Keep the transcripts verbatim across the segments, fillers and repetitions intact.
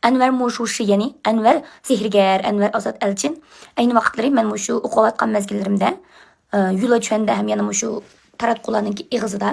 ئەنۋەر موشۇشى، يەنى ئەنۋەر سېھىرگەر، ئەنۋەر ئازاد ئەلچىن. ئەينى ۋاقىتلىرى مەن مۇشۇ ئوقۇۋاتقان مەزگىللىرىمدە، ئە، يۇلچۈەندە ھەم يەنە مۇشۇ تاراتقۇلارنىڭكى ئېغىزىدا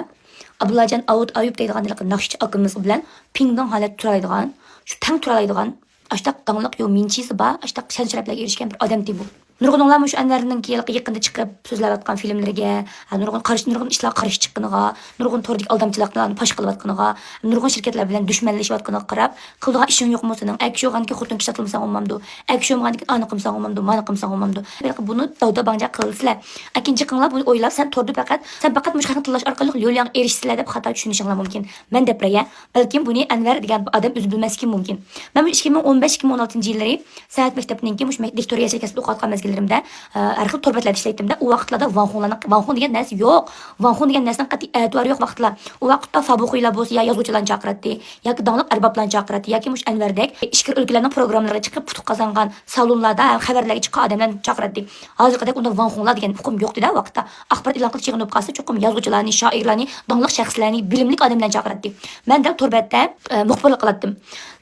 ئابدۇللاجان ئاۋۇت ئايۇپ دەيدىغان ھېلىقى ناخشىچى ئاكىمىز بىلەن پىڭداڭ ھالەتتە تۇرالايدىغان، شۇ تەڭ تۇرالايدىغان، ئاشتاق داڭلىق يو مىنچىسى بار، ئاشتاق شان-شەرەپلەرگە ئېرىشكەن بىر ئادەمتى بۇ. نۇرغۇنلار مۇشۇ ئەنۋەرنىڭكى يېقىندا چىقىرىپ سۆزلەۋاتقان فىلىملىرىگە، ھە، نۇرغۇن قارشى، نۇرغۇن ئىشلارغا قارشى چىققىنىغا، نۇرغۇن توردىكى ئالدامچىلىقلارنى پاش قىلىۋاتقىنىغا، نۇرغۇن شىركەتلەر بىلەن دۈشمەنلىشىۋاتقىنىغا قاراپ، قىلىدىغان ئىشىڭ يوقمۇ سېنىڭ؟ ئەكشى بولغاندىكىن خوتۇن كىشى ساتالمىساڭ بولمامدۇ؟ ئەكشى بولمىغاندىكىن ئانى قىلمىساڭ بولمامدۇ؟ مانى قىلمىساڭ بولمامدۇ؟ بۇنى داۋدا باڭجا قىلىسىلەر. ئەكىن جىقىڭلار بۇنى ئويلاپ، سەن توردا پەقەت، سەن پەقەت مۇشۇ خەقنى تىللاش ئارقىلىق ليۇلياڭغا ئېرىشىسىلەر دەپ خاتا چۈشىنىشىڭلار مۇمكىن. مەن دەپ بېرەي، بەلكىم بۇنى ئەنۋەر دېگەن ئادەم ئۆزى بىلمەسلىكى مۇمكىن. مەن ئىككى مىڭ ئون بەش، ئىككى مىڭ ئون ئالتىنچى يىللىرى سەنئەت مەكتەپنىڭكى مۇشۇ مەك-، دىكتورىيە چېكەسىدە ئوقۇۋاتقان مەزگىللىرىمدە، ئە، ھەر خىل تور بەتلەردە ئىشلەيتتىم-دە. ئۇ ۋاقىتلاردا ۋاڭخۇڭلارنىڭ، ۋاڭخۇڭ دېگەن نەرسە يوق. ۋاڭخۇڭ دېگەن نەرسىنىڭ قەتئىي ئەتىۋارى يوق ۋاقىتلار. ئۇ ۋاقىتتا فابۇخۇيلار بولسا يا يازغۇچىلارنى چاقىراتتى، ياكى داڭلىق ئەربابلارنى چاقىراتتى، ياكى مۇشۇ ئەنۋەردەك ئىچكىرى ئۆلكىلەرنىڭ پروگراممىلىرىغا چىقىپ ئۇتۇق قازانغان، سالونلاردا ھەم خەۋەرلەرگە چىققان ئادەملەرنى چاقىراتتى. ھازىرقىدەك ئۇنداق ۋاڭخۇڭلار دېگەن ئۇقۇم يوق ئىدى-دە ۋاقىتتا. ئاخبارات ئېلان قىلىش يىغىنى بولۇپ قالسا، چوقۇم يازغۇچىلارنى، شائىرلارنى، داڭلىق شەخسلەرنى، بىلىملىك ئادەملەرنى چاقىراتتى. مەن دەل تور بەتتە، ئە، مۇخبىرلىق قىلاتتىم.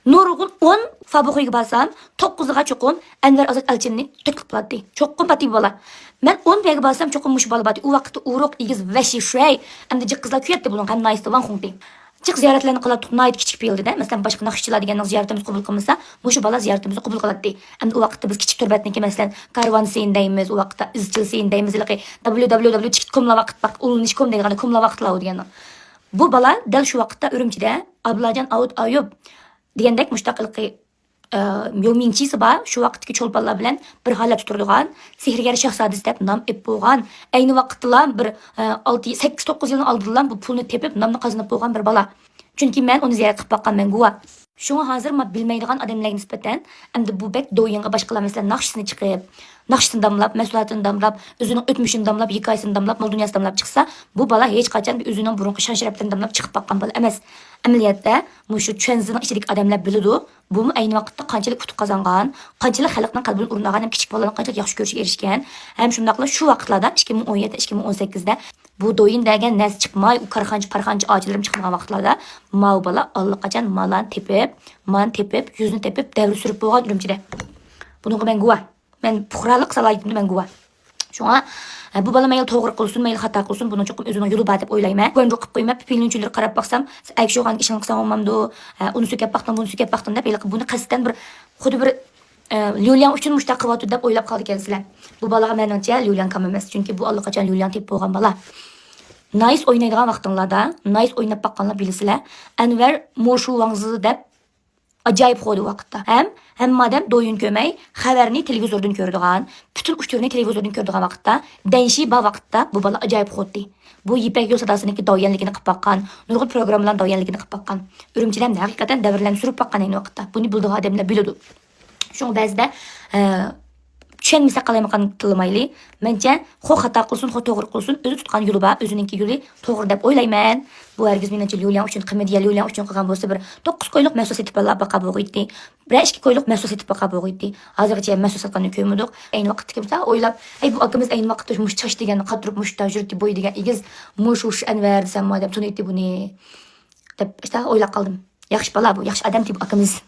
نۇرغۇن ئون فابۇخۇيغا بارسام، توققۇزىغا چوقۇم ئەنۋەر ئازاد ئەلچىننى تەكلىپ قىلاتتى. چوقۇم باتتى بۇ بالا. مەن ئون بەگە بارسام، چوقۇم مۇشۇ بالا باتتى. ئۇ ۋاقىتتا ئۇرۇق، ئېگىز، ۋەھشىي شۇەي. ئەمدى جىق قىزلار كۆيەتتى بۇنىڭغا، ھەم ناھايىتى ۋاڭخۇڭتى. جىق زىيارەتلەرنى قىلاتتۇق، ناھايىتى كىچىك پېئىلدىدە. مەسىلەن، باشقا ناخشىچىلار دېگەننىڭ زىيارىتىمىز قوبۇل قىلمىسا، مۇشۇ بالا زىيارىتىمىزنى قوبۇل قىلاتتى. ئەمدى ئۇ ۋاقىتتا بىز كىچىك تور بەتنىڭكى، مەسىلەن، كارۋان سىن دەيمىز، ئۇ ۋاقىتتا ئىزچىل سىن دەيمىز، ھېلىقى دەبليۇ دەبليۇ دەبليۇ چىكىت كوملا ۋاقىت، ئۇلىنىش كوم دەيدىغان كوملا ۋاقىتلار ئۇ دېگەننىڭ. بۇ بالا دەل شۇ ۋاقىتتا ئۈرۈمچىدە ئابلاجان ئاۋۇت ئايۇپ دېگەندەك مۇشتاق ھېلىقى، ئە، يو مىنچىسى بار، شۇ ۋاقىتتىكى چولپانلار بىلەن بىر ھالەتتە تۇرىدىغان، سېھىرگەر شاھزادىسى دەپ نام ئېلىپ بولغان، ئەينى ۋاقىتتىلا بىر، ئە، ئالتە، سەككىز، توققۇز يىلنىڭ ئالدىدىلا بۇ پۇلنى تېپىپ، نامنى قازىنىپ بولغان بىر بالا. چۈنكى مەن ئۇنى زىيارەت قىلىپ باققان، مەن گۇۋاھ. شۇڭا ھازىر ما بىلمەيدىغان ئادەملەرگە نىسبەتەن، ئەمدى بۇ بەك دويىنغا باشقىلار، مەسىلەن، ناخشىسىنى چىقىپ، ناخشىسىنى داملاپ، مەھسۇلاتىنى داملاپ، ئۆزىنىڭ ئۆتمۈشىنى داملاپ، ھېكايىسىنى داملاپ، مال دۇنياسىنى داملاپ چىقسا، بۇ بالا ھېچقاچان ئۆزىنىڭ بۇرۇنقى شان-شەرەپلىرىنى داملاپ چىقىپ باققان بالا ئەمەس. ئەمەلىيەتتە، مۇشۇ چۈەنزىنىڭ ئىچىدىكى ئادەملەر بىلىدۇ، بۇمۇ ئەينى ۋاقىتتا قانچىلىك ئۇتۇق قازانغان، قانچىلىك خەلقنىڭ قەلبىنى ئورۇن ئالغان ھەم كىچىك بالىلارنىڭ قانچىلىك ياخشى كۆرۈشىگە ئېرىشكەن. ھەم شۇنداقلا شۇ ۋاقىتلاردا، ئىككى مىڭ ئون يەتتە، ئىككى مىڭ ئون سەككىزدە بۇ دويىن دېگەن نەرسە چىقماي، ئۇ كارخانىچى، پارخانىچى ئاچىلىرىم چىقمىغان ۋاقىتلاردا، ماۋۇ بالا ئاللىقاچان مالان تېپىپ، مان تېپىپ، يۈزنى تېپىپ، دەۋر سۈرۈپ بولغان ئۈرۈمچىدە. بۇنىڭغا مەن گۇۋاھ. مەن پۇقرالىق سالاھىيىتىمدە مەن گۇۋاھ. شۇڭا، ئە، بۇ بالا مەيلى توغرا قىلسۇن، مەيلى خاتا قىلسۇن، بۇنىڭ چوقۇم ئۆزىنىڭ يولى بار دەپ ئويلايمەن. گۇەنجۇ قىلىپ قويماي، پىلىنچىلىرى قاراپ باقسام، ئەگىشىدىغان ئىشىڭ قىلساڭ بولمامدۇ، ئە، ئۇنى سۆكەپ باقتىڭ، بۇنى سۆكەپ باقتىڭ دەپ، ھېلىقى بۇنى قەستەن بىر، خۇددى بىر، ئە، ليۇلياڭ ئۈچۈن مۇشۇنداق قىلىۋاتىدۇ دەپ ئويلاپ قالىدىكەنسىلەر. بۇ بالىغا مېنىڭچە ليۇلياڭ كام ئەمەس، چۈنكى بۇ ئاللىقاچان ليۇلياڭ تېپىپ بولغان بالا. نايس ئوينايدىغان ۋاقتىڭلاردا، نايس ئويناپ باققانلار بىلىسىلەر، ئەنۋەر موشۇ ۋاڭزى دەپ ئاجايىپ خورىدى ۋاقىتتا. ھەم ھەممە ئادەم دويۇن كۆرمەي، خەۋەرنى تېلېۋىزوردىن كۆرىدىغان، پۈتۈن ئۇچۇرنى تېلېۋىزوردىن كۆرىدىغان ۋاقىتتا، دەنشى بار ۋاقىتتا بۇ بالا ئاجايىپ خورىدى. بۇ يىپەك يول ساداسىنىڭكى داۋيەنلىكىنى قىلىپ باققان، نۇرغۇن پروگراممىلارنىڭ داۋيەنلىكىنى قىلىپ باققان. ئۈرۈمچىدە ھەقىقەتەن دەۋرلەرنى سۈرۈپ باققان ئەينى ۋاقىتتا. بۇنى بىلىدىغان ئادەملەر بىلىدۇ. شۇڭا بەزىدە، ئە، چۈشەنمىسە قالايمىقان تىللىمايلى. مەنچە، خو خاتا قىلسۇن، خو توغرا قىلسۇن، ئۆزى تۇتقان يولى بار، ئۆزىنىڭكى يولى توغرا دەپ ئويلايمەن. بۇ ھەرگىز مېنىڭچە ليۇلياڭ ئۈچۈن قىلمىدى يا ليۇلياڭ ئۈچۈن قىلغان بولسا، بىر توققۇز كويلۇق مەھسۇلات سېتىپ ئالاپ باققان بولغىيتتى. بىرەر ئىككى كويلۇق مەھسۇلات سېتىپ باققان بولغىتتى. ھازىرغىچە مەھسۇلات ساتقاننى كۆرمىدۇق. ئەينى ۋاقىتتىكى بىزلەر ئويلاپ، ئەي، بۇ ئاكىمىز ئەينى ۋاقىتتا مۇشۇ چاچ دېگەننى قاتۇرۇپ، مۇشۇ تاجرىتى بوي دېگەن ئېگىز، مۇشۇ ئەنۋەر دېسەم، مادەم تونۇيتتى بۇنى، دەپ ئىشتا ئويلاپ قالدىم. ياخشى بالا بۇ، ياخشى ئادەمتى بۇ ئاكىمىز.